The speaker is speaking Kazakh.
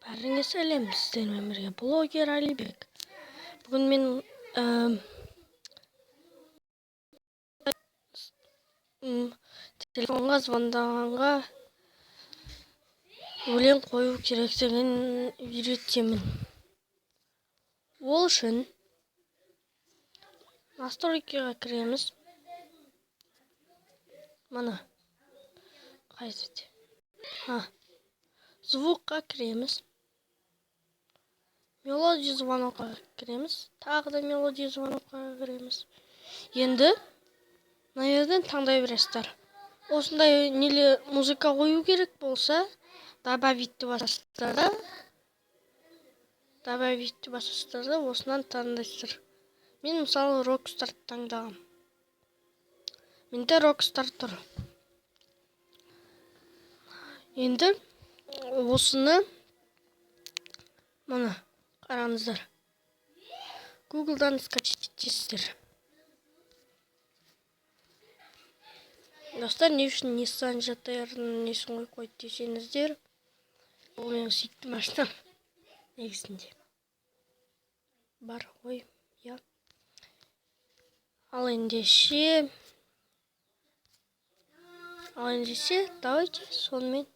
Бәріңе сәлем! Сіздермен бірге блогер Алибек. Бүгін мен телефонға звондағанға өлең қою керектігін үйретемін. Ол үшін настройкаға кіреміз. Мына қай жерде? А, звукқа кіреміз. Мелодия звонокқа кіреміз. Тағы да мелодия звонокқа кіреміз. Енді мына жерден таңдай бересіздер. Осындай неле музыка қою керек болса, добавить басасыздар да, добавить басасыздар да, осынан таңдайсыздар. Мен, мысалы, Rockstar таңдағам. Менде Rockstar тұр. Енді осыны, мына қараңыздар, Гуглдан скачать етесіздер. Достар, не үшін Nissan GT-ның несін қойып қойды десеңіздер, ол менің сүйікті машинам негізінде бар ғой, иә. Ал ендеше, давайте сонымен.